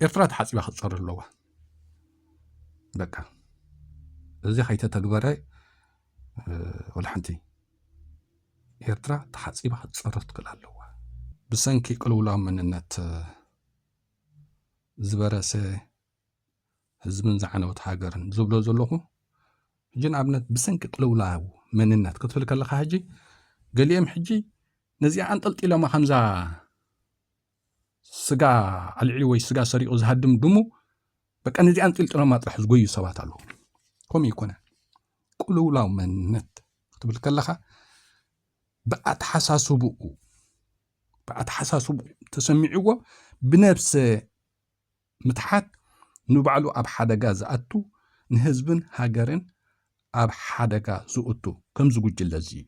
ኤርትራ ተሓፂባ ክትፀሪ ኣለዋ። በቃ እዚ ከይተተግበረ ወላ ሓንቲ ኤርትራ ተሓፂባ ክትፀሪ ትክእል ኣለዋ። ብሰንኪ ቅልውላው መንነት ዝበረሰ ህዝብን ዝዓነወት ሃገርን ዝብሎ ዘለኹ ሕጂ ንኣብነት ብሰንኪ ቅልውላው መንነት ክትብል ከለካ ሕጂ ገሊኦም ሕጂ ነዚኣ ኣንጠልጢሎማ ከምዛ ስጋ ኣልዒሉ ወይ ስጋ ሰሪቑ ዝሃድም ድሙ በቃ ነዚኣ ኣንጠልጢሎማ ጥራሕ ዝጎዩ ሰባት ኣለዉ። ከምኡ ይኮነ። ቅልውላው መንነት ክትብል ከለካ ብኣተሓሳስብኡ ብኣተሓሳስብኡ ተሰሚዕዎ ብነብሰ ምትሓት ንባዕሉ ኣብ ሓደጋ ዝኣቱ ንህዝብን ሃገርን ኣብ ሓደጋ ዝእቱ ከምዚ ጉጅለ እዚ እዩ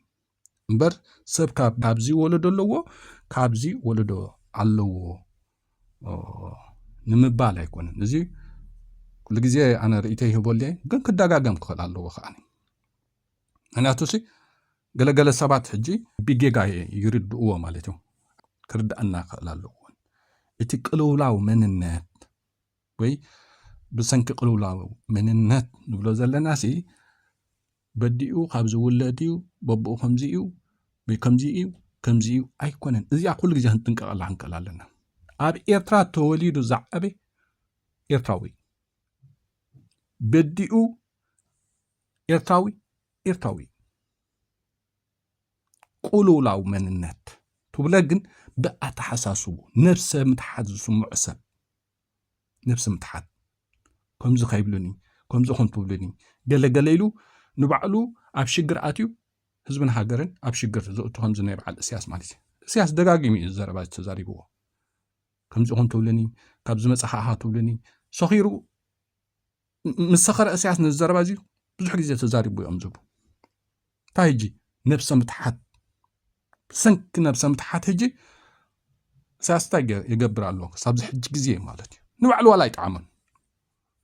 እምበር ሰብ ካብ- ካብዚ ወለዶ ኣለዎ ካብዚ ወለዶ ኣለዎ ንምባል ኣይኮነን። እዚ ኩሉ ግዜ ኣነ ርእይቶ ይህበሉ እየ፣ ግን ክደጋገም ክኽእል ኣለዎ ከዓ። ምክንያቱ ሲ ገለገለ ሰባት ሕጂ ብጌጋ ይርድእዎ ማለት እዩ። ክርዳእና ክኽእል ኣለዎ። እቲ ቅልውላው መንነት ወይ ብሰንኪ ቅልውላው መንነት ንብሎ ዘለና ሲ በዲኡ ካብ ዝውለድ እዩ፣ በብኡ ከምዚ እዩ ወይ ከምዚ እዩ ከምዚ እዩ ኣይኮነን። እዚኣ ኩሉ ግዜ ክንጥንቀቐላ ክንክእል ኣለና። ኣብ ኤርትራ ተወሊዱ ዝዓበ ኤርትራዊ በዲኡ ኤርትራዊ ኤርትራዊ ቅልውላው መንነት ትብለ ግን ብኣተሓሳስቡ ነብሰ ምትሓት ዝስምዖ ሰብ ነብሰ ምትሓት ከምዚ ከይብሉኒ ከምዚ ኹን ትብሉኒ ገለገለ ኢሉ ንባዕሉ ኣብ ሽግር ኣትዩ ህዝብን ሃገርን ኣብ ሽግር ዘእቱ ከምዚ ናይ በዓል እስያስ ማለት እዩ። እስያስ ደጋጊሙ እዩ ዘረባ ተዛሪብዎ። ከምዚ ኹን ትብሉኒ ካብ ዝመፅእ ከዓ ትብሉኒ ሰኺሩ ምስ ሰኸረ እስያስ ነዚ ዘረባ እዚ ብዙሕ ግዜ ተዛሪቡ እዮም ዝቡ እንታይ ሕጂ ነብሰ ምትሓት ብሰንኪ ነብሰ ምትሓት ሕጂ እስያስ እንታይ ገ- ይገብር ኣሎ ክሳብዚ ሕጂ ግዜ ማለት እዩ ንባዕሉ ዋላ ኣይጠዓመን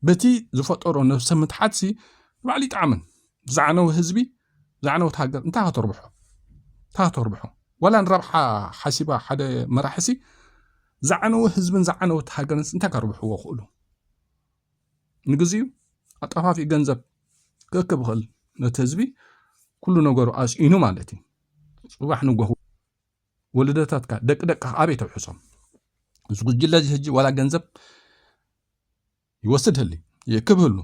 በቲ ዝፈጠሮ ነብሰ ምትሓት ሲ ንባዕሉ ይጠዓመን ዝዓነወ ህዝቢ ዝዓነወት ሃገር እንታይ ከተርብሖ እንታይ ከተርብሖ ዋላ ንረብሓ ሓሲባ ሓደ መራሒ ሲ ዝዓነወ ህዝብን ዝዓነወት ሃገርን እንታይ ከርብሕዎ ክእሉ ንግዚኡ ኣጠፋፊ ገንዘብ ክእክብ ይኽእል ነቲ ህዝቢ ኩሉ ነገሩ ኣስኢኑ ማለት እዩ። ፅባሕ ንጎሁ ወለደታትካ ደቂ ደቅኻ ኣበይ ተውሕሶም? እዚ ጉጅለ እዚ ሕጂ ዋላ ገንዘብ ይወስድ ህሊ ይእክብ ህሉ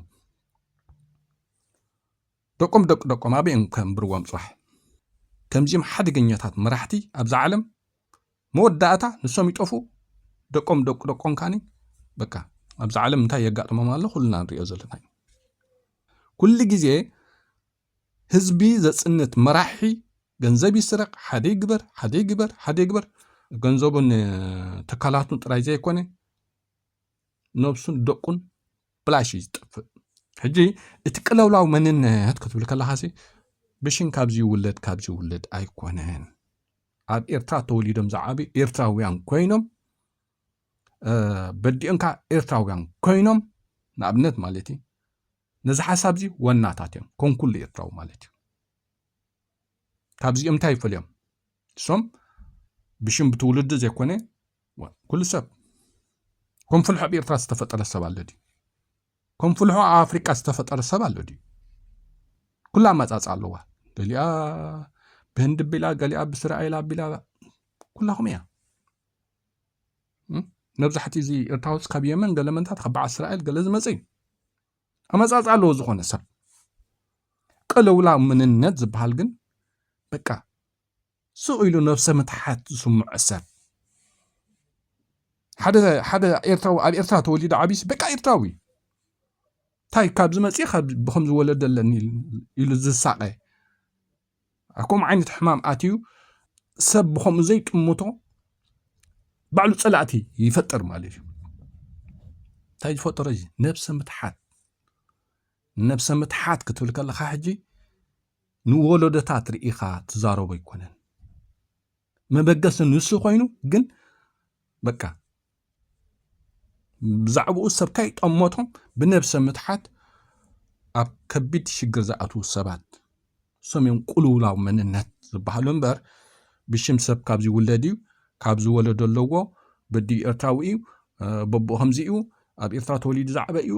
ደቆም ደቂ ደቆም ኣበይ እዮም ከንብርዎም ፅባሕ? ከምዚኦም ሓደገኛታት መራሕቲ ኣብዛ ዓለም መወዳእታ ንሶም ይጠፉ ደቆም ደቂ ደቆም ካኒ በቃ ኣብዛ ዓለም እንታይ የጋጥሞም ኣሎ ኩልና ንሪኦ ዘለና እዩ። ኩሉ ግዜ ህዝቢ ዘፅንት መራሒ ገንዘብ ይስረቕ ሓደ ይግበር ሓደ ይግበር ሓደ ይግበር ገንዘቡን ትካላቱን ጥራይ ዘይኮነ ነብሱን ደቁን ብላሽ እዩ ዝጠፍእ። ሕጂ እቲ ቅለውላው መንነት ክትብል ከለኻሲ ብሽን ካብዚ ይውለድ ካብዚ ይውለድ ኣይኮነን። ኣብ ኤርትራ ተወሊዶም ዝዓብዩ ኤርትራውያን ኮይኖም በዲኦም ከዓ ኤርትራውያን ኮይኖም ንኣብነት ማለት እዩ ነዚ ሓሳብ እዚ ወናታት እዮም ከም ኩሉ ኤርትራዊ ማለት እዩ። ካብዚኦም እንታይ ይፈልዮም? እሶም ብሽም ብትውልዱ ዘይኮነ ኩሉ ሰብ ከም ፍልሖ ኣብ ኤርትራ ዝተፈጠረ ሰብ ኣሎ ድዩ? ከም ፍልሖ ኣብ ኣፍሪቃ ዝተፈጠረ ሰብ ኣሎ ድዩ? ኩላ ኣመፃፃ ኣለዋ። ገሊኣ ብህንዲ ቢላ ገሊኣ ብእስራኤል ኣቢላ ኩላኹም እያ። መብዛሕቲ እዚ ኤርትራውስ ካብ የመን ገለ መንታት ካብ በዓል እስራኤል ገለ ዝመፀ እዩ። ኣመፃፃ ኣለዎ ዝኾነ ሰብ። ቅልውላው ምንነት ዝበሃል ግን በቃ ስቕ ኢሉ ነብሰ ምትሓት ዝስምዖ ሰብ ሓደ ሓደ ኤርትራዊ ኣብ ኤርትራ ተወሊዱ ዓብዩስ በቃ ኤርትራዊ እንታይ ካብ ዝመፅእ ካብ ብከም ዝወለደለኒ ኢሉ ዝሳቐ ኣብ ከምኡ ዓይነት ሕማም ኣትዩ ሰብ ብከምኡ ዘይጥምቶ ባዕሉ ፀላእቲ ይፈጥር ማለት እዩ። እንታይ ዝፈጠሮ እዚ ነብሰ ምትሓት ነብሰ ምትሓት ክትብል ከለካ ሕጂ ንወለዶታት ርኢኻ ትዛረቦ ኣይኮነን። መበገሲ ንሱ ኮይኑ ግን በቃ ብዛዕባኡ ሰብ ከይጠመቶም ብነብሰ ምትሓት ኣብ ከቢድ ሽግር ዝኣትዉ ሰባት እሶም እዮም ቅልውላው መንነት ዝበሃሉ እምበር ብሽም ሰብ ካብ ዝውለድ እዩ ካብ ዝወለዶ ኣለዎ በዲ ኤርትራዊ እዩ በቦ ከምዚ እዩ፣ ኣብ ኤርትራ ተወሊዱ ዝዓበ እዩ፣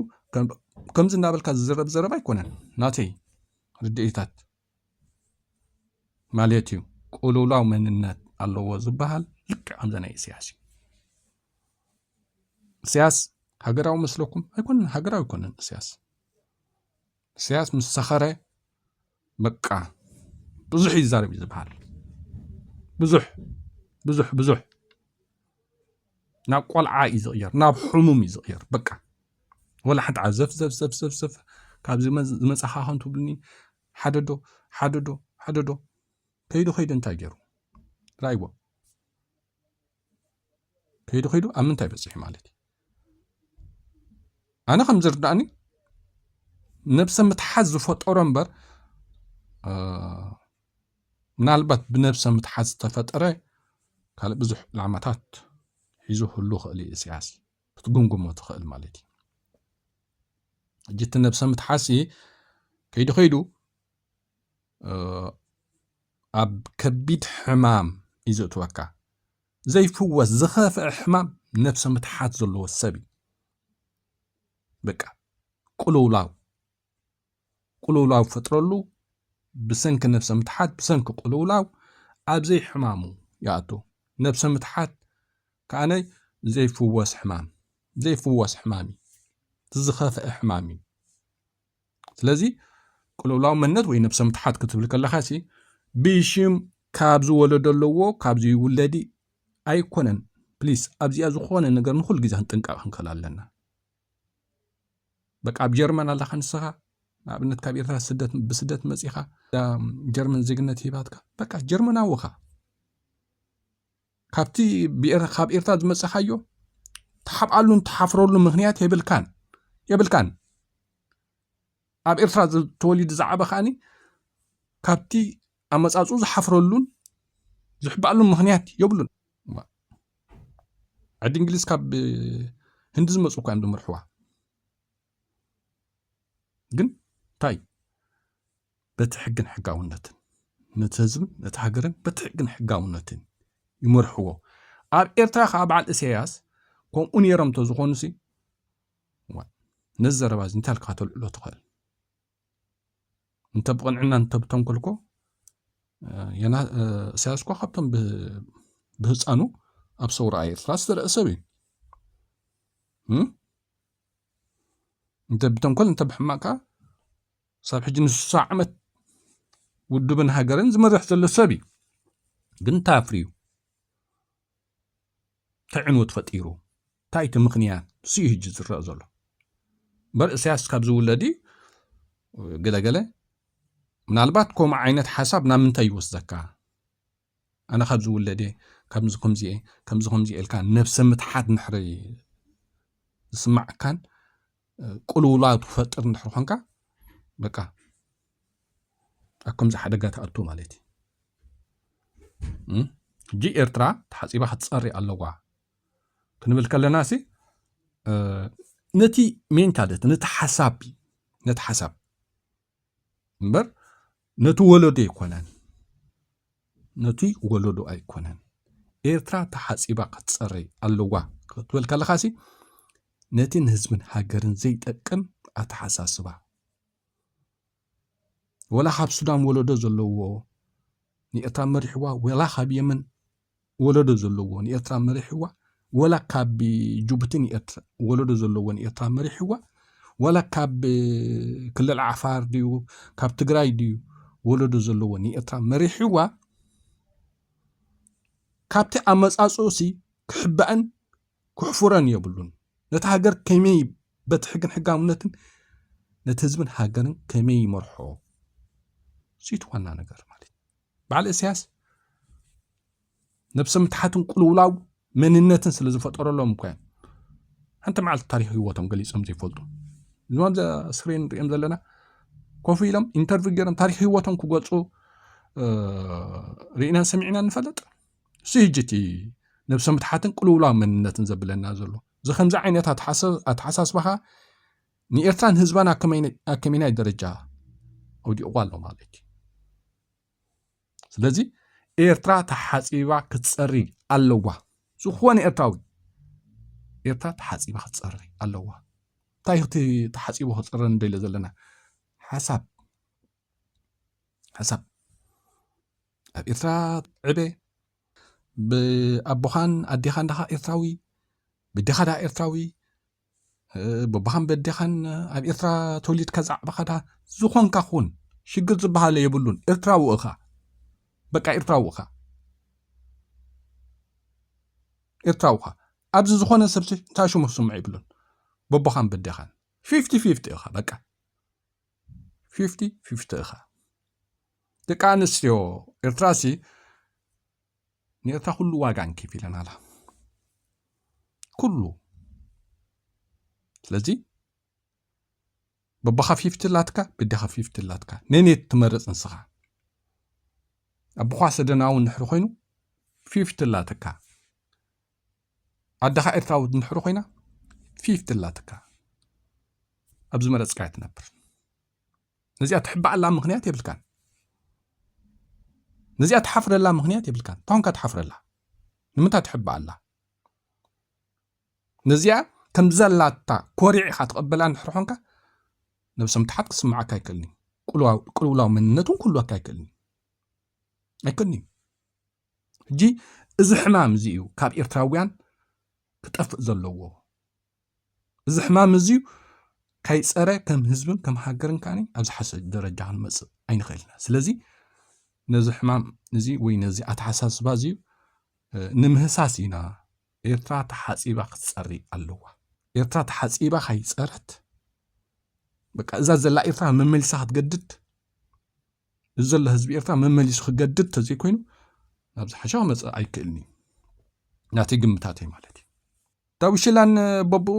ከምዚ እናበልካ ዝዝረብ ዘረባ ኣይኮነን። ናተይ ርድኢታት ማለት እዩ። ቅልውላው መንነት ኣለዎ ዝበሃል ልክዕ ከምዚ ናይ እስያስ እዩ። እስያስ ሃገራዊ መስለኩም ኣይኮነን፣ ሃገራዊ ኣይኮነን እስያስ። እስያስ ምስ ሰኸረ በቃ ብዙሕ ይዛረብ እዩ ዝበሃል። ብዙሕ ብዙሕ ብዙሕ ናብ ቆልዓ እዩ ዝቕየር፣ ናብ ሕሙም እዩ ዝቕየር። በቃ ወላ ሓንቲ ዓዘፍ ዘፍ ዘፍ ዘፍ ዘፍ ካብዚ ዝመ- ዝመጻኻ ከንቱ ብልኒ ሓደዶ ሓደዶ ሓደዶ ከይዱ ከይዱ እንታይ ገይሩ? ራይዎ ከይዱ ከይዱ ኣብ ምንታይ በፂሑ ማለት እዩ? ኣነ ከም ዝርዳእኒ ነብሰ ምትሓዝ ዝፈጠሮ እምበር ምናልባት ብነብሰ ምትሓዝ ዝተፈጠረ ካልእ ብዙሕ ዕላማታት ሒዙ ህሉ ክእል እዩ። እስያስ ክትግምግሞ ትኽእል ማለት እዩ። ሕጂ እቲ ነብሰ ምትሓዝ ከይዱ ከይዱ ኣብ ከቢድ ሕማም እዩ ዘእትወካ። ዘይፍወስ ዝኸፍአ ሕማም ነብሰ ምትሓት ዘለዎ ሰብ እዩ። በቃ ቅልውላው ቅልውላው ፈጥረሉ። ብሰንኪ ነብሰ ምትሓት ብሰንኪ ቅልውላው ኣብ ዘይሕማሙ ይኣቱ። ነብሰ ምትሓት ከኣነ ዘይፍወስ ሕማም ዘይፍወስ ሕማም እዩ። ዝኸፍአ ሕማም እዩ። ስለዚ ቅልውላው መንነት ወይ ነብሰ ምትሓት ክትብል ከለኻ ሲ ብሽም ካብ ዝወለዶ ኣለዎ ካብ ዝይውለዲ ኣይኮነን። ፕሊስ ኣብዚኣ ዝኾነ ነገር ንኩሉ ግዜ ክንጥንቀቕ ክንክእል ኣለና። በቃ ኣብ ጀርመን ኣለኻ ንስኻ ንኣብነት ካብ ኤርትራ ስደት ብስደት መጺኻ ጀርመን ዜግነት ሂባትካ በቃ ጀርመናዊ ኻ። ካብቲ ካብ ኤርትራ ዝመጸኻዮ ትሓብኣሉን ትሓፍረሉ ምክንያት የብልካን የብልካን። ኣብ ኤርትራ ተወሊዱ ዝዓበ ከኣኒ ካብቲ ኣመጻጽኡ ዝሓፍረሉን ዝሕባኣሉን ምክንያት የብሉን። ዓዲ እንግሊዝ ካብ ህንዲ ዝመፁ እኳ እዮም ዝመርሕዋ። ግን እንታይ በቲ ሕግን ሕጋውነትን ነቲ ህዝብን ነቲ ሃገርን በቲ ሕግን ሕጋውነትን ይመርሕዎ። ኣብ ኤርትራ ከዓ በዓል እሰያስ ከምኡ ነይሮም ተዝኾኑ ሲ ነዚ ዘረባ እዚ እንታይ ኢልካ ከተልዕሎ ትኽእል? እንተ ብቕንዕና እንተ ብተንኮል እኮ እሰያስ እኮ ካብቶም ብህፃኑ ኣብ ሰውራ ኤርትራ ዝተረአ ሰብ እዩ። እንተ ብተንኮል እንተ ብሕማቅ ከዓ ሳብ ሕጂ ንስሳ ዓመት ውድብን ሃገርን ዝመርሕ ዘሎ ሰብ እዩ። ግን እንታይ ኣፍርዩ? እንታይ ዕንወት ፈጢሩ? እንታይ እቲ ምኽንያት? እሱ እዩ ሕጂ ዝረአ ዘሎ። እምበር እሰያስ ካብ ዝውለድ እዩ ገለገለ ምናልባት ከምኡ ዓይነት ሓሳብ ናብ ምንታይ ይወስደካ? ኣነ ካብ ዝውለድ እየ፣ ከምዚ ከምዚ እየ፣ ከምዚ ከምዚ እየ ኢልካ ነብሰ ምትሓት እንድሕሪ ዝስማዓካን ቅልውላው ትፈጥር እንድሕሪ ኮንካ በቃ ኣብ ከምዚ ሓደጋ ትኣቱ ማለት እዩ። ሕጂ ኤርትራ ተሓፂባ ክትፀሪ ኣለዋ ክንብል ከለና ሲ ነቲ ሜንታሊቲ ነቲ ሓሳብ ነቲ ሓሳብ እምበር ነቲ ወለዶ ኣይኮነን ነቲ ወለዶ ኣይኮነን። ኤርትራ ተሓፂባ ክትፀሪ ኣለዋ ክትብል ከለኻ ሲ ነቲ ንህዝብን ሃገርን ዘይጠቅም ኣተሓሳስባ ወላ ካብ ሱዳን ወለዶ ዘለዎ ንኤርትራ መሪሕዋ ወላ ካብ የመን ወለዶ ዘለዎ ንኤርትራ መሪሕዋ ወላ ካብ ጅቡቲ ንኤርትራ ወለዶ ዘለዎ ንኤርትራ መሪሕዋ ወላ ካብ ክልል ዓፋር ድዩ ካብ ትግራይ ድዩ ወለዶ ዘለዎ ንኤርትራ መሪሕዋ ካብቲ ኣመፃፅኡ ሲ ክሕባእን ክሕፉረን የብሉን። ነቲ ሃገር ከመይ በቲ ሕግን ሕጋውነትን ነቲ ህዝብን ሃገርን ከመይ ይመርሖ ሲቲ ዋና ነገር ማለት በዓል እስያስ ነብሰ ምትሓትን ቅልውላው መንነትን ስለ ዝፈጠረሎም እኮ እዮም ሓንቲ መዓልቲ ታሪክ ህይወቶም ገሊፆም ዘይፈልጡ እዞም ኣብዚ ስክሪን ንሪኦም ዘለና ኮፍ ኢሎም ኢንተርቪው ገይሮም ታሪክ ህይወቶም ክገልፁ ርኢናን ሰሚዕናን ንፈልጥ። እሱ ሕጂ እቲ ነብሰ ምትሓትን ቅልውላው መንነትን ዘብለና ዘሎ እዚ ከምዚ ዓይነት ኣተሓሳስባኻ ንኤርትራን ህዝባን ኣከመይናይ ደረጃ ኣውዲቕዋ ኣሎ ማለት እዩ። ስለዚ ኤርትራ ተሓፂባ ክትፀሪ ኣለዋ። ዝኾነ ኤርትራዊ ኤርትራ ተሓፂባ ክትፀሪ ኣለዋ። እንታይ እቲ ተሓፂቡ ክፅረ ንደልዮ ዘለና? ሓሳብ ሓሳብ ኣብ ኤርትራ ዕበ፣ ብኣቦኻን ኣዴኻን ዳኻ ኤርትራዊ፣ ብዴኻ ዳ ኤርትራዊ፣ እ፣ በቦኻን በዴኻን ኣብ ኤርትራ ተወሊድካ ዝዓበኻ ዳ ዝኾንካ ኩን፣ ሽግር ዝበሃለ የብሉን። ኤርትራዊ እኻ። በቃ ኤርትራዊ እኻ። ኤርትራዊ እኻ። ኣብዚ ዝኾነ ሰብ ሲ እንታይ ሽሙ ክስምዖ የብሉን። በቦኻን በዴኻን ፊፍቲ ፊፍቲ እኻ። በቃ ፊፍቲ ፊፍቲ እኻ። ደቂ ኣንስትዮ ኤርትራሲ ንኤርትራ ኩሉ ዋጋ እንከፊለናላ። ኩሉ። ስለዚ በቦኻ ፊፍቲ ኣላትካ፣ በዴኻ ፊፍቲ ኣላትካ። ነየነየት ትመርጽ ንስኻ? ኣቦኻ ሰደናዊ እንድሕሪ ኮይኑ ፊፍቲ ኣላትካ። ኣደኻ ኤርትራዊት እንድሕሪ ኮይና ፊፍቲ ኣላትካ። ኣብ ዝመረጽካዮ ትነብር። ነዚኣ ትሕባኣላ ምኽንያት የብልካን። ነዚኣ ትሓፍረላ ምኽንያት የብልካን። እንታይ ኮንካ ትሓፍረላ? ንምንታይ ትሕባኣላ? ነዚኣ ከም ዘላታ ኮሪዕኻ ትቕበላ እንድሕር ኮንካ፣ ነብሰ ምትሓት ክስምዓካ ኣይክእልን እዩ። ቅልዋ-፣ ቅልውላው መንነት እውን ክህልወካ ኣይክእልን እዩ። ኣይክእልን እዩ። ሕጂ እዚ ሕማም እዚ እዩ ካብ ኤርትራውያን ክጠፍእ ዘለዎ። እዚ ሕማም እዚ እዩ ካይጸረ ከም ህዝብን ከም ሃገርን ከኣ ኣብ ዝሓሸ ደረጃ ክንመጽእ ኣይንኽእልና። ስለዚ ነዚ ሕማም እዚ ወይ ነዚ ኣተሓሳስባ እዚ እዩ፣ እ፣ ንምህሳስ ኢና። ኤርትራ ተሓጺባ ክትጸሪ ኣለዋ። ኤርትራ ተሓጺባ ካይጸረት፣ በቃ እዛ ዘላ ኤርትራ መመሊሳ ክትገድድ፣ እዚ ዘሎ ህዝቢ ኤርትራ መመሊሱ ክገድድ ተዘይኮይኑ ናብ ዝሓሸ ክመጽእ ኣይክእልን እዩ። ናተይ ግምታተይ ማለት እዩ። ዳዊት ሽላን በብኡ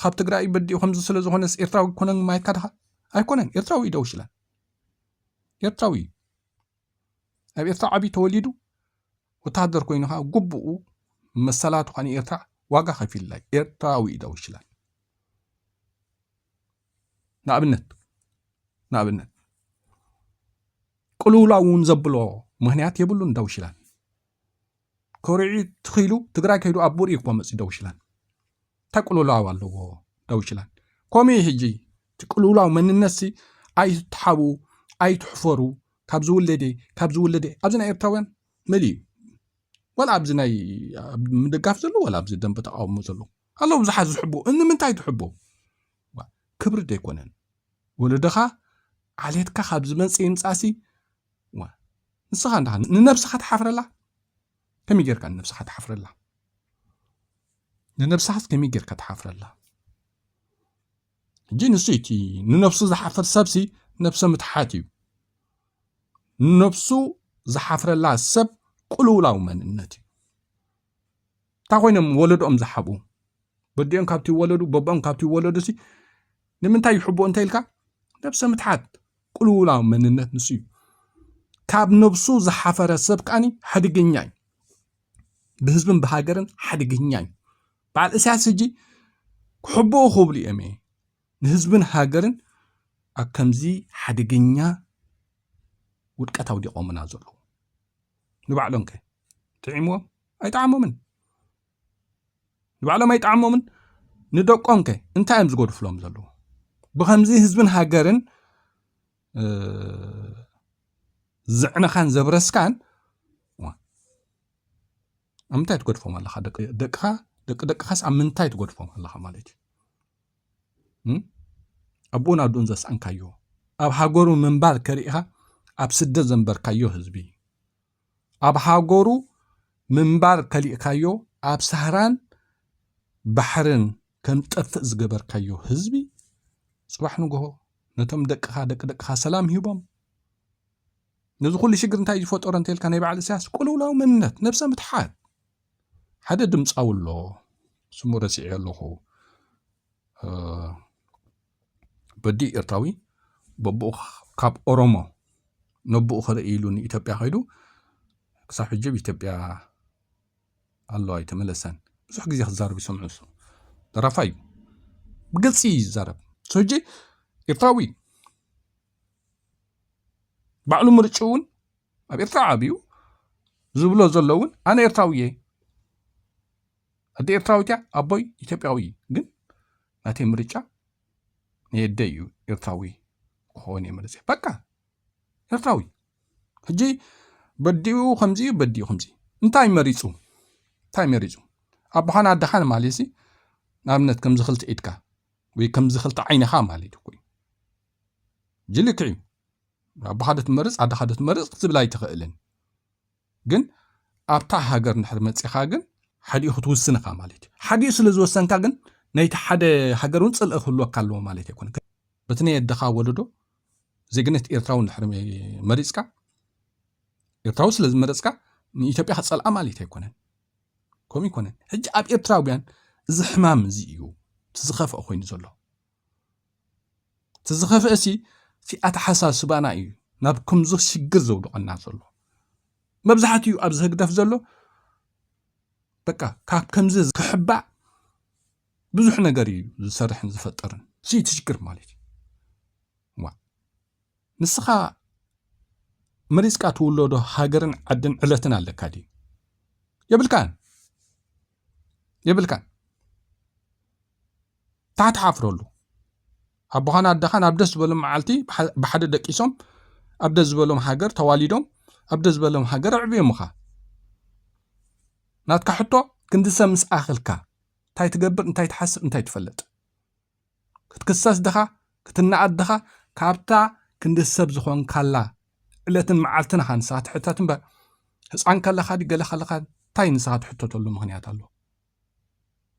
ካብ ትግራይ በዲኡ ከምዚ ስለ ዝኾነስ ኤርትራዊ ኣይኮነን ማለትካ ድኻ? ኣይኮነን። ኤርትራዊ እዩ ዳዊት ሽላን። ኤርትራዊ እዩ። ኣብ ኤርትራ ዓብዩ ተወሊዱ፣ ወተሃደር ኮይኑ ኸዓ ግቡኡ መሰላቱ ኸዓ ንኤርትራ ዋጋ ከፊልላ እዩ። ኤርትራዊ እዩ ዳዊት ሽላን። ንኣብነት፣ ንኣብነት፣ ቅልውላው እውን ዘብሎ ምኽንያት የብሉን ዳዊት ሽላን። ኮሪዑ ትኺሉ ትግራይ ከይዱ ኣብ ቡርኢ እኮ መፂኡ ዳዊት ሽላን። እንታይ ቅልውላው ኣለዎ ዳዊት ሽላን? ከምኡ እዩ ሕጂ እቲ ቅልውላው መንነትሲ ኣይትተሓቡ፣ ኣይትሕፈሩ፣ ካብ ዝውለደ፣ ካብ ዝውለደ። ኣብዚ ናይ ኤርትራውያን መሊኡ። ዋላ ኣብዚ ናይ፣ ኣብ ምድጋፍ ዘሎ፣ ዋላ ኣብዚ ደንበ ተቃውሞ ዘሎ። ኣለዉ ብዙሓት ዝሕቡ። ንምንታይ ትሕቡ? ዋ፣ ክብሪ ዶ ኣይኮነን? ወለድኻ ዓሌትካ ካብ ዝመጽእ ይምጻእሲ፣ ዋ፣ ንስኻ እንዳ ንነብስኻ ትሓፍረላ? ከመይ ጌርካ ንነብስኻ ትሓፍረላ? ንነብስኻስ ከመይ ጌርካ ትሓፍረላ? ሕጂ ንሱ እቲ ንነብሱ ዝሓፍር ሰብሲ ነብሰ ምትሓት እዩ። ንነብሱ ዝሓፍረላ ሰብ ቅልውላው መንነት እዩ። እንታይ ኮይኖም ወለዶኦም ዝሓብኡ? በዲኦም ካብቲ ይወለዱ፣ በቦኦም ካብቲ ይወለዱ ሲ ንምንታይ ይሕብኡ እንተ ኢልካ፣ ነብሰ ምትሓት፣ ቅልውላው መንነት ንሱ እዩ። ካብ ነብሱ ዝሓፈረ ሰብ ከኣኒ ሓደገኛ እዩ። ብህዝብን ብሃገርን ሓደገኛ እዩ። በዓል ኢሳያስ ሕጂ ክሕብኡ ክብሉ እዮም እየ ንህዝብን ሃገርን ኣብ ከምዚ ሓደገኛ ውድቀት ኣውዲቖምና ዘለዉ። ንባዕሎም ከ ጥዒምዎም? ኣይጠዓሞምን። ንባዕሎም ኣይጠዓሞምን። ንደቆም ከ እንታይ እዮም ዝጎድፍሎም ዘለዉ? ብኸምዚ ህዝብን ሃገርን፣ እ፣ ዘዕነኻን ዘብረስካን፣ ዋ፣ ኣብ ምንታይ ትገድፎም ኣለኻ? ደቂ፣ ደቅኻ፣ ደቂ ደቅኻስ ኣብ ምንታይ ትገድፎም ኣለኻ ማለት እዩ? እም? ኣቦኡን ኣደኡን ዘስኣንካዮ፣ ኣብ ሃገሩ ምንባር ከሪእኻ ኣብ ስደት ዘንበርካዮ ህዝቢ፣ ኣብ ሃገሩ ምንባር ከሊእካዮ ኣብ ሳህራን ባሕርን ከም ጠፍእ ዝገበርካዮ ህዝቢ፣ ጽባሕ ንግሆ ነቶም ደቅኻ፣ ደቂ ደቅኻ ሰላም ሂቦም፣ ነዚ ኩሉ ሽግር እንታይ ዝፈጠሮ እንተልካ ናይ በዓል ኢሳያስ ቅልውላው መንነት፣ ነብሰ ምትሓት። ሓደ ድምጻዊ ኣሎ፣ ስሙ ረሲዐ ኣለኹ። እ፣ በዲ ኤርትራዊ፣ በብኡ ካብ ኦሮሞ ነብኡ ክርኢ ኢሉ ንኢትዮጵያ ከይዱ፣ ክሳብ ሕጂ ኣብ ኢትዮጵያ ኣሎ፣ ኣይተመለሰን። ብዙሕ ግዜ ክዛረብ ይሰምዑ። እሱ ደራፋይ እዩ። ብግልጺ እዩ ዝዛረብ። እሱ ሕጂ ኤርትራዊ፣ ባዕሉ ምርጭኡ እውን ኣብ ኤርትራ ዓብዩ ዝብሎ ዘሎ እውን ኣነ ኤርትራዊ እየ። ኣደ ኤርትራዊት እያ፣ ኣቦይ ኢትዮጵያዊ እዩ። ግን ናተይ ምርጫ ናይ ኣደይ እዩ፣ ኤርትራዊ ክኸውን እየ መርጸ። በቃ ኤርትራዊ። ሕጂ በዲኡ ከምዚ እዩ፣ በዲኡ ከምዚ እዩ። እንታይ መሪጹ? እንታይ መሪጹ? ኣቦኻን ኣደኻን ማለት ሲ ንኣብነት ከምዚ ክልተ ኢድካ ወይ ከምዚ ክልተ ዓይንኻ ማለት እኮ እዩ። ሕጂ ልክዕ እዩ። ኣቦኻ ዶ ትመርጽ ኣደኻ ዶ ትመርጽ ክትብል ኣይትኽእልን። ግን ኣብታ ሃገር እንድሕር መጺኻ ግን ሓዲኡ ክትውስን ኢኻ ማለት እዩ። ሓዲኡ ስለ ዝወሰንካ ግን ናይቲ ሓደ ሃገር እውን ጽልኢ ክህልወካ ኣለዎ ማለት ኣይኮነን። በቲ ናይ ኣደኻ ወለዶ ዜግነት ኤርትራዊ እንድሕር መሪጽካ፣ ኤርትራዊ ስለ ዝመረጽካ ንኢትዮጵያ ክጸልኣ ማለት ኣይኮነን። ከምኡ ኣይኮነን። ሕጂ ኣብ ኤርትራውያን እዚ ሕማም እዚ እዩ እቲ ዝኸፍአ ኮይኑ ዘሎ። እቲ ዝኸፍአ ሲ እቲ ኣተሓሳስባና እዩ ናብ ከምዚ ሽግር ዘውድቐና ዘሎ። መብዛሕትኡ ኣብዚ ህግደፍ ዘሎ በቃ ካብ ከምዚ ክሕባእ ብዙሕ ነገር እዩ ዝሰርሕን ዝፈጠርን። እዚ እቲ ሽግር ማለት እዩ። ዋ። ንስኻ መሪጽካ ትውለዶ ሃገርን ዓድን ዕለትን ኣለካ ድዩ? የብልካን። የብልካን። እንታይ ትሓፍረሉ? ኣቦኻን ኣደኻን ኣብ ደስ ዝበሎም መዓልቲ ብሓ-፣ ብሓደ ደቂሶም ኣብ ደስ ዝበሎም ሃገር ተዋሊዶም ኣብ ደስ ዝበሎም ሃገር ኣዕብዮምኻ። ናትካ ሕቶ ክንዲ ሰብ ምስ ኣኽልካ እንታይ ትገብር፣ እንታይ ትሓስብ፣ እንታይ ትፈልጥ? ክትክሰስ ድኻ፣ ክትነኣድ ድኻ? ካብታ ክንዲ ሰብ ዝኾንካላ ዕለትን መዓልትን ኢኻ ንስኻ ትሕተት እምበር፣ ህፃን ከለኻ ድዩ ገለ ከለኻ እንታይ ንስኻ ትሕተተሉ ምኽንያት ኣሎ?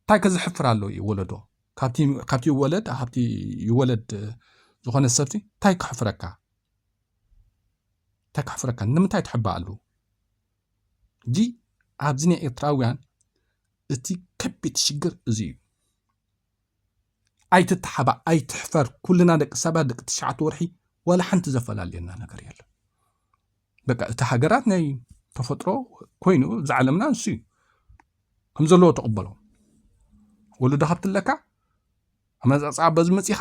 እንታይ ከ ዘሕፍር ኣሎ እዩ ወለዶ? ካብቲ፣ ካብቲ ይወለድ፣ ካብቲ ይወለድ ዝኾነ ሰብቲ እንታይ ከሕፍረካ? እንታይ ከሕፍረካ? ንምንታይ ትሕባእ ኣለዉ? ሕጂ ኣብዚ ናይ ኤርትራውያን እቲ ከቢድ ሽግር እዚ እዩ። ኣይትተሓባእ፣ ኣይትሕፈር። ኩልና ደቂ ሰባት ደቂ ትሽዓተ ወርሒ ዋላ ሓንቲ ዘፈላልየና ነገር የለን። በቃ እቲ ሃገራት ናይ ተፈጥሮ ኮይኑ እዚ ዓለምና ንሱ እዩ። ከም ዘለዎ ተቐበሎ። ወለዶ ካብቲ ኣለካ፣ ኣመጻጽኣ በዚ መጺኻ፣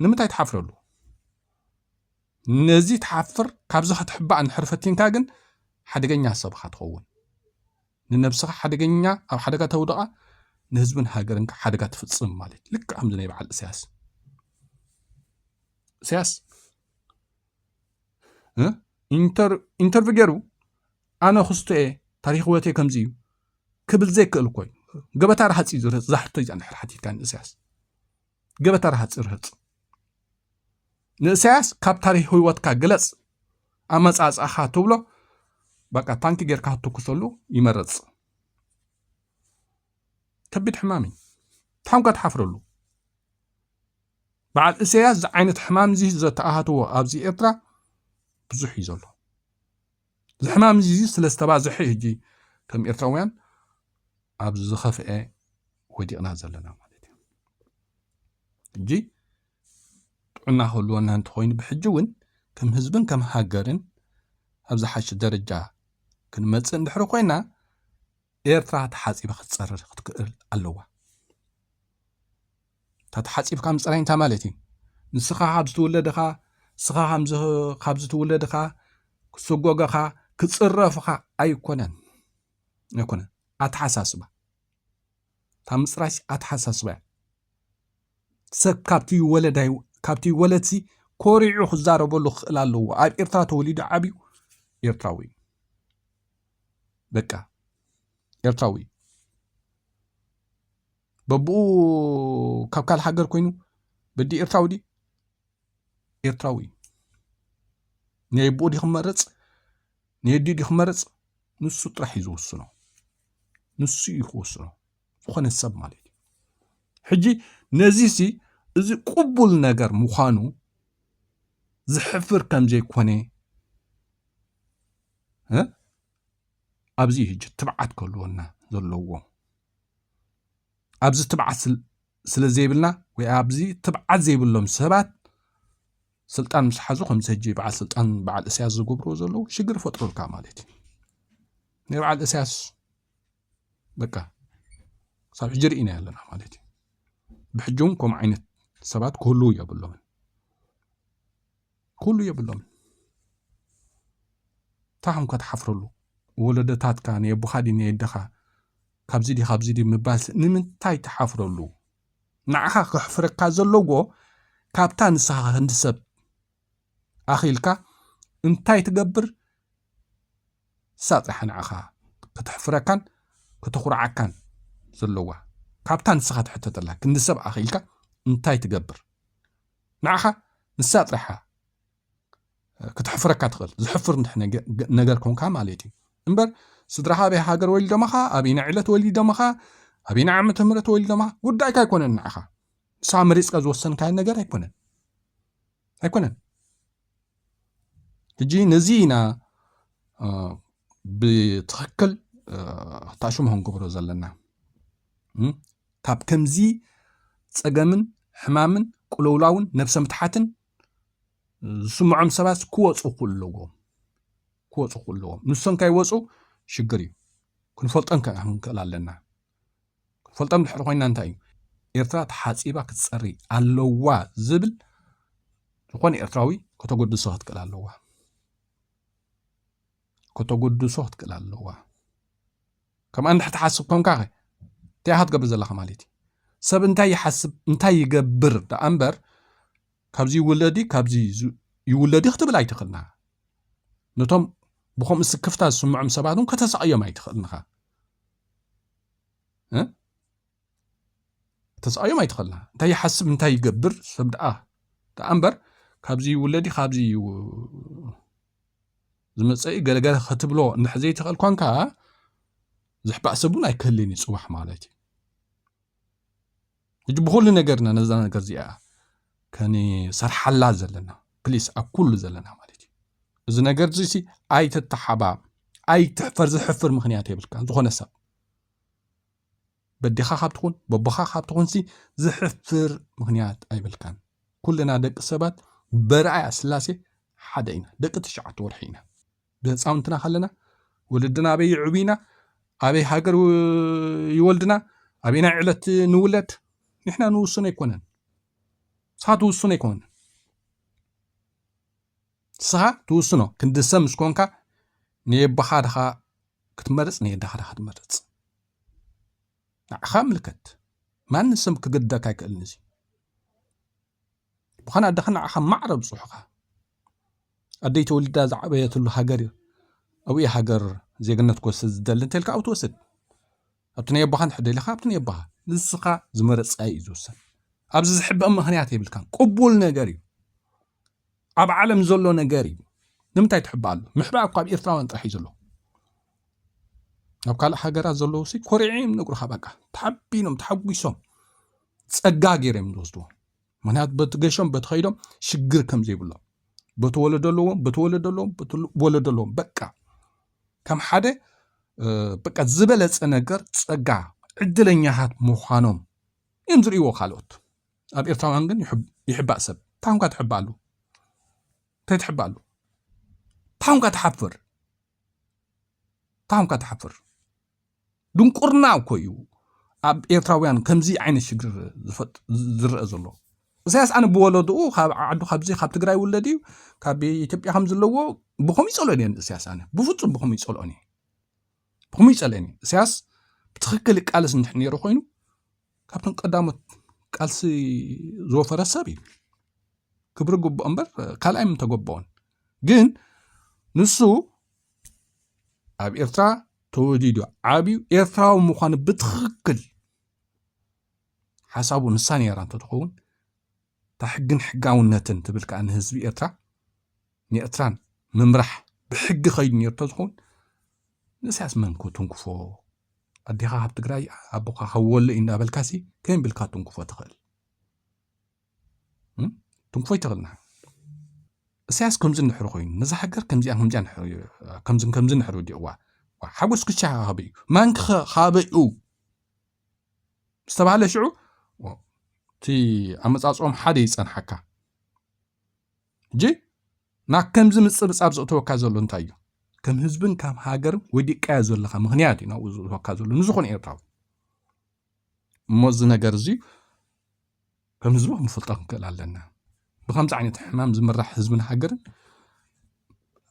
ንምንታይ ትሓፍረሉ? ነዚ ትሓፍር፣ ካብዚ ክትሕባእ እንድሕር ፈቲንካ ግን ሓደገኛ ሰብ ኢኻ ትኸውን። ንነብስኻ ሓደገኛ፣ ኣብ ሓደጋ ተውድቓ፣ ንህዝብን ሃገርን ሓደጋ ትፍጽም ማለት እዩ። ልክዕ ከምዚ ናይ በዓል ኢሳያስ። ኢሳያስ፣ እ? ኢንተር-፣ ኢንተርቪው ገይሩ፣ "ኣነ ክስቶ እየ፣ ታሪኽ ህይወተይ ከምዚ እዩ" ክብል ዘይክእል እኮ እዩ። ገበታ ረሃጽ እዩ ዝርህጽ፣ እዛ ሕቶ እዚኣ እንድሕር ሓቲትካ ንኢሳያስ። ገበታ ረሃጽ ይርህጽ። ንኢሳያስ ካብ ታሪኽ ህይወትካ ግለጽ፣ ኣመጻጽኣኻ ትብሎ፣ በቃ ታንኪ ጌርካ ክትትኩሰሉ ይመርጽ። ከቢድ ሕማም እዩ። ታንኳ ትሓፍረሉ። በዓል ኢሳያስ እዚ ዓይነት ሕማም እዚ ዘተኣሃትዎ ኣብዚ ኤርትራ ብዙሕ እዩ ዘሎ። እዚ ሕማም እዚ ስለ ዝተባዝሐ እዩ ሕጂ ከም ኤርትራውያን ኣብ ዝኸፍአ ወዲቕና ዘለና ማለት እዩ። ሕጂ ጥዕና ክህልወና እንተኾይኑ ብሕጂ እውን ከም ህዝብን ከም ሃገርን ኣብ ዝሓሸ ደረጃ ክንመጽእ እንድሕሪ ኮይና ኤርትራ ተሓጺባ ክትጸርር ክትክእል ኣለዋ። እታ ተሓጺብካ ምጽራይ እንታይ ማለት እዩ? ንስኻ ካብ ዝትውለድኻ፣ ንስኻ ካብ ዝ-፣ ካብ ዝትውለድኻ፣ ክስጎገኻ፣ ክጽረፍኻ ኣይኮነን። ኣይኮነን። ኣተሓሳስባ። እታ ምጽራይሲ ኣተሓሳስባ እያ። ሰብ ካብቲ ይወለድ ኣይ-፣ ካብቲ ይወለድሲ ኮሪዑ ክዛረበሉ ክኽእል ኣለዎ። ኣብ ኤርትራ ተወሊዱ ዓብዩ ኤርትራዊ እዩ። በቃ ኤርትራዊ እዩ። በብኡ ካብ ካልእ ሃገር ኮይኑ በዲ ኤርትራዊ ድዩ? ኤርትራዊ እዩ። ናይ ኣቦኡ ድዩ ክመርጽ? ናይ ኣዲኡ ድዩ ክመርጽ? ንሱ ጥራሕ እዩ ዝውስኖ። ንሱ እዩ ክውስኖ። ዝኾነ ሰብ ማለት እዩ። ሕጂ ነዚሲ እዚ ቅቡል ነገር ምዃኑ ዝሕፍር ከም ዘይኮነ፣ እ? ኣብዚ እዩ ሕጂ ትብዓት ክህልወና ዘለዎ። ኣብዚ ትብዓት ስል-፣ ስለ ዘይብልና ወይ ኣብዚ ትብዓት ዘይብሎም ሰባት ስልጣን ምስ ሓዙ ከምዚ ሕጂ በዓል ስልጣን በዓል ኢሳያስ ዝገብርዎ ዘለዉ ሽግር ይፈጥሩልካ ማለት እዩ። ናይ በዓል ኢሳያስ በቃ ክሳብ ሕጂ ርኢና ኣለና ማለት እዩ። ብሕጂ እውን ከምኡ ዓይነት ሰባት ክህልዉ የብሎምን። ክህልዉ የብሎምን። እንታይ ከም ክትሓፍረሉ? ወለዶታትካ፣ ናይ ኣቦኻ ድዩ ናይ ኣደኻ ካብዚ ድዩ ካብዚ ድዩ ምባል ንምንታይ ትሓፍረሉ? ንዓኻ ከሕፍረካ ዘለዎ ካብታ ንስኻ ክንዲ ሰብ ኣኺልካ እንታይ ትገብር? ንሳ ጥራሕ ንዓኻ ከተሕፍረካን ከተኹርዓካን ዘለዋ ካብታ ንስኻ ትሕተተላ ክንዲ ሰብ ኣኺልካ እንታይ ትገብር? ንዓኻ ንሳ ጥራሓ ክትሕፍረካ ትኽእል። ዝሕፍር እንድሕ ነገ- ነገር ኮንካ ማለት እዩ። እምበር ስድራኻ ኣበይ ሃገር ወሊዶማኻ፣ ኣበይና ዕለት ወሊዶማኻ፣ ኣበይና ዓመተ ምህረት ወሊዶማኻ ጉዳይካ ኣይኮነን። ንዓኻ ንስኻ መሪፅካ ዝወሰንካዮ ነገር ኣይኮነን ኣይኮነን። ሕጂ ነዚ ኢና ብትኽክል ታሽሙ ክንገብሮ ዘለና። ካብ ከምዚ ፀገምን ሕማምን ቅልውላውን ነብሰ ምትሓትን ዝስምዖም ሰባት ክወፁ ክእለዎም ክወፁ ክእለዎም። ንሶም ከይወፁ ሽግር እዩ። ክንፈልጦም ክንክእል ኣለና። ክንፈልጦም ድሕሪ ኮይና እንታይ እዩ? ኤርትራ ተሓፂባ ክትፀሪ ኣለዋ ዝብል ዝኾነ ኤርትራዊ ከተጎድሶ ክትክእል ኣለዋ። ከተጎድሶ ክትክእል ኣለዋ። ከምኣ እንድሕር ትሓስብ ኮንካ እንታይ ኢኻ ትገብር ዘለኻ ማለት እዩ? ሰብ እንታይ ይሓስብ እንታይ ይገብር ደኣ እምበር ካብዚ ይውለድ እዩ ካብዚ ይውለድ እዩ ክትብል ኣይትኽእልና። ነቶም ብኸምኡ ስክፍታ ዝስምዖም ሰባት እውን ከተሳቕዮም ኣይትኽእልንኻ። ተሳቕዮም ኣይትኽእልና። እንታይ ይሓስብ እንታይ ይገብር ሰብ ደኣ ደኣ እምበር ካብዚ ይውለድ እዩ ካብዚ ዝመፀ እዩ ገለገለ ክትብሎ እንድሕ ዘይትኽእል ኮንካ ዝሕባእ ሰብ እውን ኣይክህልን እዩ ፅባሕ ማለት እዩ። ሕጂ ብኩሉ ነገርና ነዛ ነገር እዚኣ ከንሰርሓላ ዘለና ፕሊስ ኣብ ኩሉ ዘለና ማለት እዩ። እዚ ነገር እዚ ኣይትተሓባ ኣይትሕፈር ዝሕፍር ምክንያት የብልካ ዝኾነ ሰብ በዲኻ ካብ ትኹን በቦኻ ካብ ትኹን ሲ ዝሕፍር ምክንያት ኣይብልካን። ኩልና ደቂ ሰባት በርኣያ ስላሴ ሓደ ኢና። ደቂ ትሽዓተ ወርሒ ኢና። ብህፃውንትና ከለና ወለድና ኣበይ ይዕብዩና፣ ኣበይ ሃገር ይወልድና፣ ኣበይናይ ዕለት ንውለድ ንሕና ንውስኖ ኣይኮነን። ንስኻ ትውስኖ ኣይኮነን። ንስኻ ትውስኖ ክንዲ ሰብ ምስ ኮንካ ንየቦኻ ድኻ ክትመርፅ ንየደኻ ድኻ ትመርፅ። ንዓኻ ምልከት ማንም ሰብ ክግድደካ ኣይክእልን። እዚ ብኾነ ኣደኻ ንዓኻ ማዕረ ብፅሑኻ ኣደይ ተወሊዳ ዝዓበየትሉ ሃገር እዩ። ኣብኡ ሃገር ዜግነት ክወስድ ዝደሊ እንተልካ ኣብኡ ትወስድ። ኣብቲ ናይ ኣቦኻ እንድሕር ደሊኻ ኣብቲ ናይ ኣቦኻ ንስኻ ዝመረፅካዮ እዩ ዝውሰን። ኣብዚ ዝሕበእ ምኽንያት የብልካን። ቅቡል ነገር እዩ። ኣብ ዓለም ዘሎ ነገር እዩ። ንምንታይ ትሕባእ ኣሎ? ምሕባእ እኮ ኣብ ኤርትራውያን ጥራሕ እዩ ዘሎ። ኣብ ካልእ ሃገራት ዘለዉ ሲ ኮሪዖም እዮም ነግሩኻ። በቃ ተሓቢኖም ተሓጒሶም ጸጋ ገይሮም እዮም ዝወስድዎ። ምክንያቱ በቲ ገሾም በቲ ከይዶም ሽግር ከም ዘይብሎም በቲ ወለዶ ኣለዎም በቲ ወለዶ ኣለዎም በቲ ወለዶ ኣለዎም በቃ ከም ሓደ በቃ ዝበለጸ ነገር ጸጋ ዕድለኛታት ምዃኖም እዮም ዝርእይዎ ካልኦት። ኣብ ኤርትራውያን ግን ይሕባእ ሰብ። ታንኳ ትሕባሉ እንታይ ትሕባሉ? ታንኳ ትሓፍር። ታንኳ ትሓፍር። ድንቁርና እኮ እዩ ኣብ ኤርትራውያን ከምዚ ዓይነት ሽግር ዝረአ ዘሎ። እሳያስ ኣነ ብወለድኡ ካብ ዓዱ ካብዚ ካብ ትግራይ ውለድ እዩ ካብ ኢትዮጵያ ከም ዘለዎ ብኸም ይፀልኦ እየ እሳያስ ኣነ ብፍፁም ብኸም ይፀልኦ እየ ብኸም ይፀልኦ እየ እሳያስ ብትክክል ይቃለስ እንድሕ ነይሩ ኮይኑ ካብቶም ቀዳሞት ቃልሲ ዝወፈረ ሰብ እዩ። ክብሪ ግብኦ እምበር ካልኣይ ምተገበኦን ግን ንሱ ኣብ ኤርትራ ተወሊዱ ዓብዩ ኤርትራዊ ምዃኑ ብትኽክል ሓሳቡ ንሳ ነይራ እንተትኸውን እታ ሕግን ሕጋውነትን ትብል ከዓ ንህዝቢ ኤርትራ ንኤርትራን ምምራሕ ብሕጊ ከይዱ ነይሩ እንተዝኸውን ንእስያስ መን ክትንክፎ ኣዴኻ ካብ ትግራይ ኣቦኻ ካብ ወሎ እዩ እንዳበልካሲ ከይም ብልካ ትንክፎ ትኽእል ትንክፎ ይትኽእልና እሳያስ ከምዚ እንድሕር ኮይኑ ነዛ ሃገር ከምዚኣ ከምዚኣ ከምዚ ከምዚ እንድሕር ወዲቕዋ ሓጎስ ክቻ ካበይ እዩ ማንኪ ካበይ እዩ ዝተባህለ ሽዑ እቲ ኣመፃፅኦም ሓደ ይፀንሓካ እጂ ናብ ከምዚ ምፅብፃብ ዘእተወካ ዘሎ እንታይ እዩ ከም ህዝብን ካብ ሃገርን ወዲቃዮ ዘለካ ምክንያት እዩ ናብኡ ዘእተወካ ዘሎ ንዝኾነ ኤርትራዊ እሞ እዚ ነገር እዚ ከም ህዝቢ ክንፈልጦ ክንክእል ኣለና ብከምዚ ዓይነት ሕማም ዝምራሕ ህዝብን ሃገርን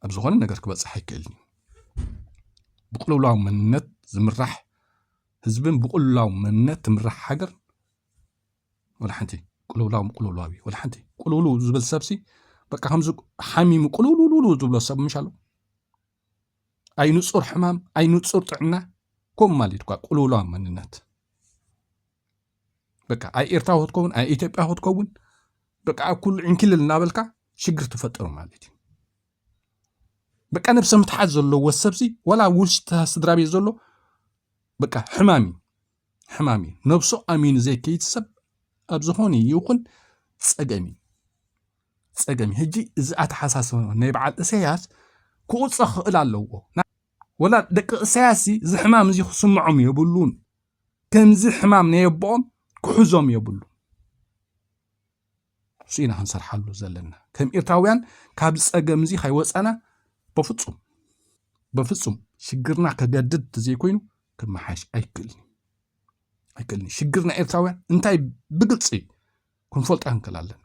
ኣብ ዝኾነ ነገር ክበፅሕ ኣይክእልን እዩ ብቅልውላው መንነት ዝምራሕ ህዝብን ብቅልውላው መንነት ትምራሕ ሃገር ወላ ሓንቲ። ቅልውላው ቅልውላው እዩ። ወላ ሓንቲ ቅልውልው ዝብል ሰብሲ በቃ ከምዚ ሓሚሙ ቅልውልውልው ዝብሎ ሰብ ምሽ ኣሎ። ኣይንጹር ሕማም፣ ኣይንጹር ጥዕና፣ ከምኡ ማለት እኳ ቅልውላው መንነት። በቃ ኣይ ኤርትራ ክትከውን፣ ኣይ ኢትዮጵያ ክትከውን፣ በቃ ኣብ ኩሉ ዕንኪልል እናበልካ ሽግር ትፈጥር ማለት እዩ። በቃ ነብሰ ምትሓት ዘለዎ ሰብሲ፣ ወላ ውሽጢ ስድራ ቤት ዘሎ፣ በቃ ሕማም እዩ፣ ሕማም እዩ። ነብሱ ኣሚኑ ዘይከይድ ሰብ ኣብ ዝኾነ ይኹን ጸገም እዩ፣ ጸገም እዩ። ሕጂ እዚ ኣተሓሳስባ ናይ በዓል እሰያስ ክቑጸ ክኽእል ኣለዎ። ና-፣ ወላ ደቂ እሰያስ እዚ ሕማም እዚ ክስምዖም የብሉን። ከምዚ ሕማም ናይ ኣቦኦም ክሕዞም የብሉ። እሱ ኢና ክንሰርሓሉ ዘለና። ከም ኤርትራውያን ካብ ጸገም እዚ ከይወጻና በፍጹም፣ በፍጹም ሽግርና ከገድድ ተዘይኮይኑ ክመሓሽ ኣይክእልን እዩ። ኣይክእልን እዩ። ሽግርና ኤርትራውያን እንታይ ብግልጺ ክንፈልጦ ክንክእል ኣለና።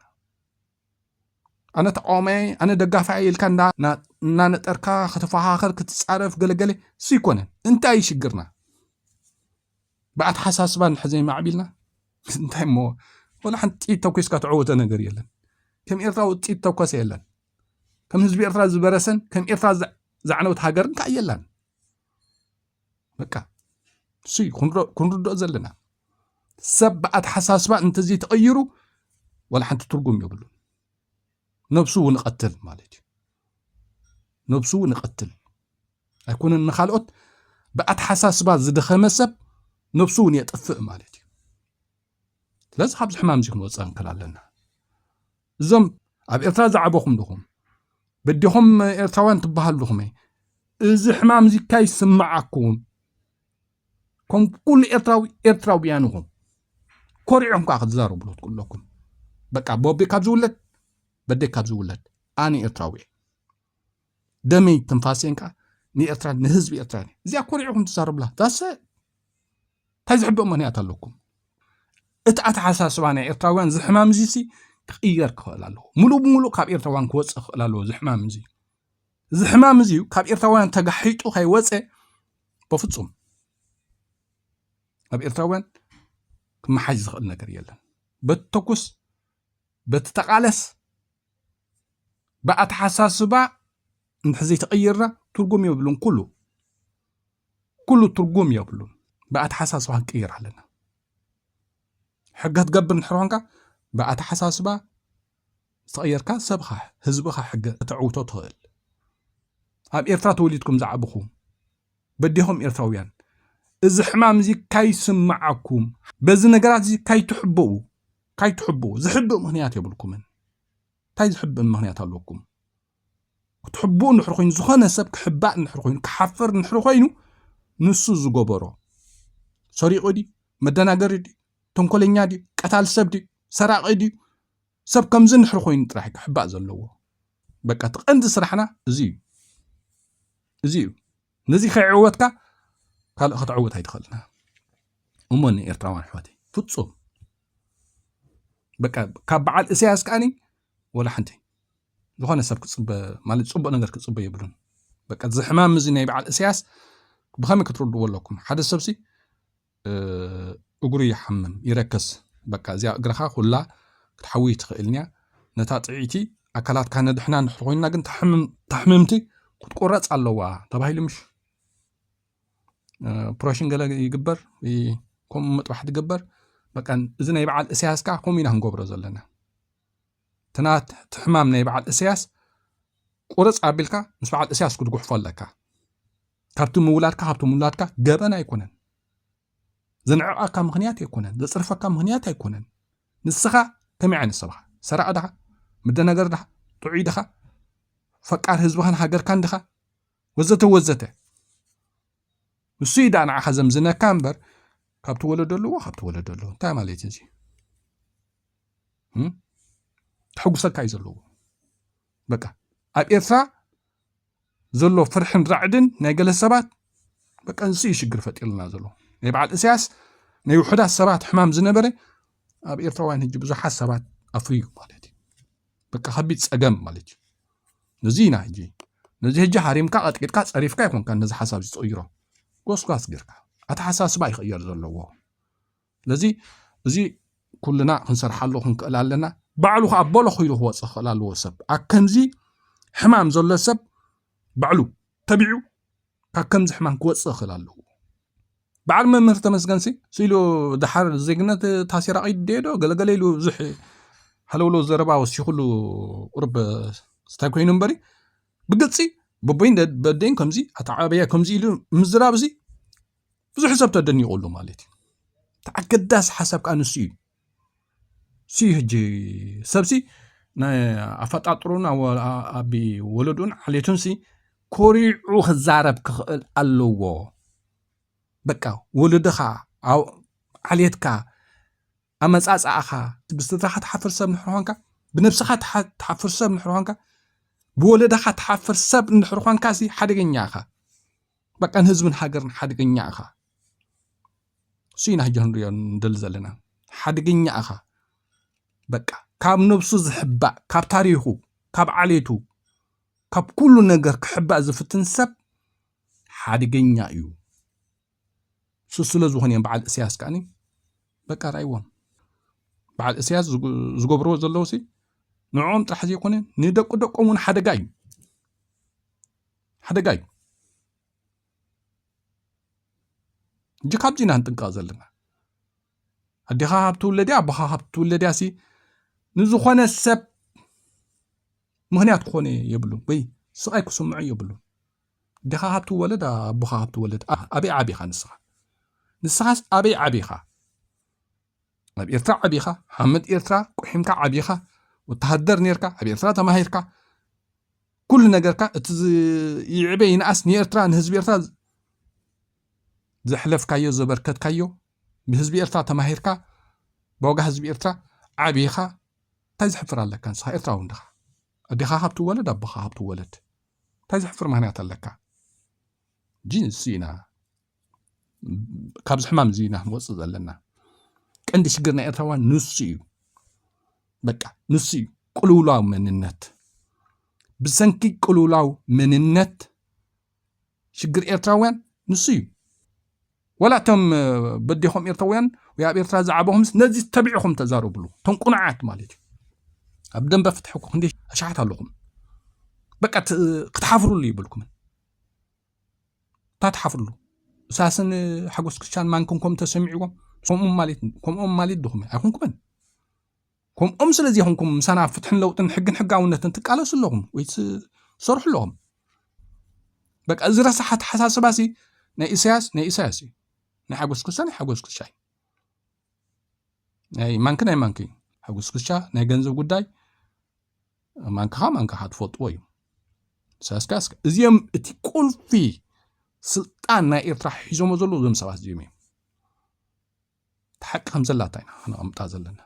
ኣነ ተቃዋማይ፣ ኣነ ደጋፋይ ኢልካ እንዳ-፣ እና-፣ እናነጠርካ ክትፈኻኸር፣ ክትጻረፍ፣ ገለገለ እሱ ይኮነን። እንታይ እዩ ሽግርና? ብኣተሓሳስባ እንድሕር ዘይማዕቢልና እንታይ እሞ፣ ወላ ሓንቲ ጥይት ተኮስካ ተዓወተ ነገር የለን። ከም ኤርትራዊ ጥይት ተኮሰ የለን። ከም ህዝቢ ኤርትራ ዝበረሰን ከም ኤርትራ ዘ-፣ ዘዕነወት ሃገር እንታይ የላን። በቃ እሱ እዩ ክንረ-፣ ክንርድኦ ዘለና። ሰብ ብኣተሓሳስባ እንተዘይተቐይሩ ወላ ሓንቲ ትርጉም የብሉን። ነብሱ እውን ይቐትል ማለት እዩ። ነብሱ እውን ይቐትል። ኣይኮነን ንኻልኦት፣ ብኣተሓሳስባ ዝደኸመ ሰብ ነብሱ እውን የጥፍእ ማለት እዩ። ስለዚ ካብዚ ሕማም እዚ ክንወፅእ ክንክእል ኣለና። እዞም ኣብ ኤርትራ ዝዓበኹም ድኹም፣ በዲኹም ኤርትራውያን ትበሃል ድኹም፣ እዚ ሕማም እዚ ካይስምዓኩም፣ ከም ኩሉ ኤርትራዊ፣ ኤርትራውያን ኢኹም። ኮሪዕኩም ከዓ ክትዛረቡ ኣለኩም። በቃ ቦቢ ካብ ዝውለድ፣ በደይ ካብ ዝውለድ፣ ኣነ ኤርትራዊ እየ። ደመይ ትንፋሰይን ከዓ ንኤርትራ፣ ንህዝቢ ኤርትራ እየ። እዚኣ ኮሪዕኩም ትዛረቡላ። ዳሰ እንታይ ዝሕብእ ምኽንያት ኣለኩም? እቲ ኣተሓሳስባ ናይ ኤርትራውያን እዚ ሕማም እዚ ሲ ክቕየር ክኽእል ኣለዎ። ሙሉእ ብሙሉእ ካብ ኤርትራውያን ክወፅእ ክኽእል ኣለዎ እዚ ሕማም እዚ። እዚ ሕማም እዚ ካብ ኤርትራውያን ተጋሒጡ ከይወፀ በፍጹም ኣብ ኤርትራውያን ክመሓሽ ዝኽእል ነገር የለን። በቲ ተኩስ፣ በቲ ተቓለስ፣ ብኣተሓሳስባ እንድሕር ዘይተቐይርና ትርጉም የብሉን። ኩሉ፣ ኩሉ ትርጉም የብሉን። ብኣተሓሳስባ ክንቅይር ኣለና። ሕጊ ክትገብር እንድሕር ኮንካ ብኣተሓሳስባ ዝተቐየርካ ሰብኻ፣ ህዝብኻ ሕጊ ከተዕውቶ ትኽእል። ኣብ ኤርትራ ተወሊድኩም ዝዓበኹም በዴኹም ኤርትራውያን፣ እዚ ሕማም እዚ ካይስምዓኩም፣ በዚ ነገራት እዚ ካይትሕብኡ፣ ካይትሕብኡ፣ ዝሕብእ ምኽንያት የብልኩምን። እንታይ ዝሕብእ ምኽንያት ኣለኩም? ክትሕብኡ እንድሕር ኮይኑ፣ ዝኾነ ሰብ ክሕባእ እንድሕር ኮይኑ፣ ክሓፍር እንድሕር ኮይኑ፣ ንሱ ዝገበሮ፣ ሰሪቑ ድዩ? መደናገሪ ድዩ? ተንኮለኛ ድዩ? ቀታል ሰብ ድዩ? ሰራቒ ድዩ? ሰብ ከምዚ እንድሕር ኮይኑ ጥራሕ ክሕባእ ዘለዎ። በቃ እቲ ቀንዲ ስራሕና እዚ እዩ። እዚ እዩ። ነዚ ከይዕወትካ ካልእ ከተዕውት ኣይትኽእልና። እሞ ንኤርትራውያን ኣሕዋተይ፣ ፍጹም በቃ ካብ በዓል እሰያስ ከኣኒ ወላ ሓንቲ ዝኾነ ሰብ ክጽበ፣ ማለት ጽቡቕ ነገር ክጽበ የብሉን። በቃ እዚ ሕማም እዚ ናይ በዓል እሰያስ ብኸመይ ክትርድዎ ኣለኩም? ሓደ ሰብሲ፣ እ፣ እግሩ ይሓምም፣ ይረከስ። በቃ እዚኣ እግርኻ ኩላ ክትሓዊ ትኽእል እያ። ነታ ጥዕይቲ ኣካላትካ ነድሕና እንድሕር ኮይንና ግን ተሕምም-፣ ተሕምምቲ ክትቆረጽ ኣለዋ ተባሂሉ ምሽ? እ፣ ኦፕሬሽን ገለ ይግበር፣ ይ-፣ ከምኡ መጥባሕቲ ይግበር። በቃ እዚ ናይ በዓል እሰያስ ከኣ ከምኡ ኢና ክንገብሮ ዘለና። እቲ ናት-፣ እቲ ሕማም ናይ በዓል እሰያስ ቁርጽ ኣቢልካ ምስ በዓል እሰያስ ክትጉሕፎ ኣለካ። ካብቲ ምውላድካ፣ ካብቲ ምውላድካ ገበን ኣይኮነን። ዘንዕቐካ ምኽንያት ኣይኮነን። ዘጽርፈካ ምኽንያት ኣይኮነን። ንስኻ ከመይ ዓይነት ሰብ ኢኻ? ሰራቒ ድኻ? ምደናገር ድኻ? ጥዑይ ድኻ? ፈቃር ህዝብኻን ሃገርካን ድኻ? ወዘተ ወዘተ። ንሱ እዩ ደኣ ንዓኻ ዘምዝነካ እምበር፣ ካብ ትወለዶ ኣለዎ፣ ካብ ትወለዶ ኣለዎ። እንታይ ማለት እዩ እዚ? እም? ተሐጉሰካ እዩ ዘለዎ። በቃ፣ ኣብ ኤርትራ ዘሎ ፍርሕን ራዕድን ናይ ገለ ሰባት፣ በቃ፣ ንሱ እዩ ሽግር ፈጢሩልና ዘሎ። ናይ በዓል እሰያስ ናይ ውሑዳት ሰባት ሕማም ዝነበረ፣ ኣብ ኤርትራውያን ሕጂ ብዙሓት ሰባት ኣፍርዩ ማለት እዩ። በቃ፣ ከቢድ ጸገም ማለት እዩ። ነዚ ኢና ሕጂ፣ ነዚ ሕጂ ሃሪምካ፣ ቀጥቂጥካ፣ ጸሪፍካ ይኮንካ ነዚ ሓሳብ እዚ ትቕይሮ። ጎስጓስ ጌርካ። ኣተሓሳስባ ይቕየር ዘለዎ። ስለዚ እዚ ኩልና ክንሰርሓሉ ክንክእል ኣለና። ባዕሉ ከዓ በለኹ ኢሉ ክወፅእ ክኽእል ኣለዎ። ሰብ ኣብ ከምዚ ሕማም ዘሎ ሰብ ባዕሉ ተቢዑ ካብ ከምዚ ሕማም ክወፅእ ክኽእል ኣለዎ። በዓል መምህር ተመስገንሲ ስኢሉ ደሓር ዜግነት ታሲራ ቀይድ ዶ ገለገለ ኢሉ ብዙሕ ሃለውለው ዘረባ ወሲኹሉ ቁርብ ስታይ ኮይኑ እምበሪ ብግልፂ በቦይን በደይን ከምዚ ኣተዓበያ ከምዚ ኢሉ ምዝራብ እዚ ብዙሕ ሰብ ተደኒቑሉ ማለት እዩ። ተኣገዳሲ ሓሳብ ከዓ ንሱ እዩ። ሲ ህጂ ሰብሲ ናይ ኣፈጣጥሩን ኣቢ ወለዱን ዓሌቱን ሲ ኮሪዑ ክዛረብ ክኽእል ኣለዎ። በቃ ወለድኻ ዓሌትካ ኣመፃፃእኻ ብስድራኻ ትሓፍር ሰብ ንሕርኾንካ ብነብስኻ ትሓፍር ሰብ ንሕርኾንካ ብወለድኻ ትሓፍር ሰብ እንድሕር ኾንካ ሲ ሓደገኛ ኢኻ። በቃ ንህዝብን ሃገርን ሓደገኛ ኢኻ። እሱ ኢና ሕጂ ክንሪኦ ንደሊ ዘለና። ሓደገኛ ኢኻ። በቃ ካብ ነብሱ ዝሕባእ ካብ ታሪኹ ካብ ዓሌቱ ካብ ኩሉ ነገር ክሕባእ ዝፍትን ሰብ ሓደገኛ እዩ። እሱ ስለ ዝኾነ እዮም በዓል እስያስ ከዓኒ በቃ ራይዎም በዓል እስያስ ዝገብርዎ ዘለዉ ሲ ንዕኦም ጥራሕ ዘይኮነ ንደቂ ደቆም እውን ሓደጋ እዩ። ሓደጋ እዩ። እጂ ካብዚ ኢና ንጥንቀቕ ዘለና። ኣዴኻ ካብ ትውለድ እያ ኣቦኻ ካብ ትውለድ እያ ሲ ንዝኾነ ሰብ ምኽንያት ክኾነ የብሉን ወይ ስቓይ ክስምዖ የብሉን። ኣዴኻ ካብ ትወለድ ኣቦኻ ካብ ትወለድ ኣበይ ዓቢኻ ንስኻ? ንስኻስ ኣበይ ዓቢኻ? ኣብ ኤርትራ ዓቢኻ፣ ሓመድ ኤርትራ ቁሒምካ ዓቢኻ፣ ወተሃደር ኔርካ፣ ኣብ ኤርትራ ተማሂርካ፣ ኩሉ ነገርካ እቲ ይዕበ ይንኣስ ንኤርትራ ንህዝቢ ኤርትራ ዘሕለፍካዮ ዘበርከትካዮ ብህዝቢ ኤርትራ ተማሂርካ ብዋጋ ህዝቢ ኤርትራ ዓቢኻ እንታይ ዘሕፍር ኣለካ ንስኻ ኤርትራዊ እንድኻ ኣዴኻ ካብ ትወለድ ኣቦኻ ካብ ትወለድ እንታይ ዘሕፍር ምክንያት ኣለካ? ጂ ንሱ ኢና ካብዚ ሕማም እዚ ኢና ክንወፅእ ዘለና። ቀንዲ ሽግር ናይ ኤርትራውያን ንሱ እዩ። በቃ ንሱ እዩ ቅልውላው መንነት። ብሰንኪ ቅልውላው መንነት ሽግር ኤርትራውያን ንሱ እዩ። ወላ እቶም በዴኹም ኤርትራውያን ወይ ኣብ ኤርትራ ዝዓበኹምስ ነዚ ተቢዕኹም ተዛረብሉ። እቶም ቁኑዓት ማለት እዩ። ኣብ ደንበ ፍትሒ እኮ ክንደይ ኣሽሓት ኣለኹም። በቃ ክትሓፍሩሉ ይብልኩምን። እንታይ ትሓፍርሉ? እሳስን ሓጎስ ክሻን ማንክን ከም ተሰሚዕዎም ከምኦም ማለት ከምኦም ማለት ድኹም ኣይኮንኩምን። ከምኦም ስለ ዘይኮንኩም ምሳና ፍትሕን ለውጥን ሕግን ሕጋውነትን ትቃለሱ ኣለኹም ወይ ትሰርሑ ኣለኹም። በቃ እዚ ረሳሕ ኣተሓሳስባ ሲ ናይ ኢሳያስ ናይ ኢሳያስ እዩ። ናይ ሓጎስ ክሻ ናይ ሓጎስ ክሻ እዩ። ናይ ማንኪ ናይ ማንኪ ሓጎስ ክሻ ናይ ገንዘብ ጉዳይ ማንካኻ ማንካኻ ትፈልጥዎ እዩ። ሳስካስ እዚኦም እቲ ቁልፊ ስልጣን ናይ ኤርትራ ሒዞሞ ዘለዉ እዞም ሰባት እዚኦም እዮም። እቲ ሓቂ ከም ዘላታ ኢና ክነቐምጣ ዘለና።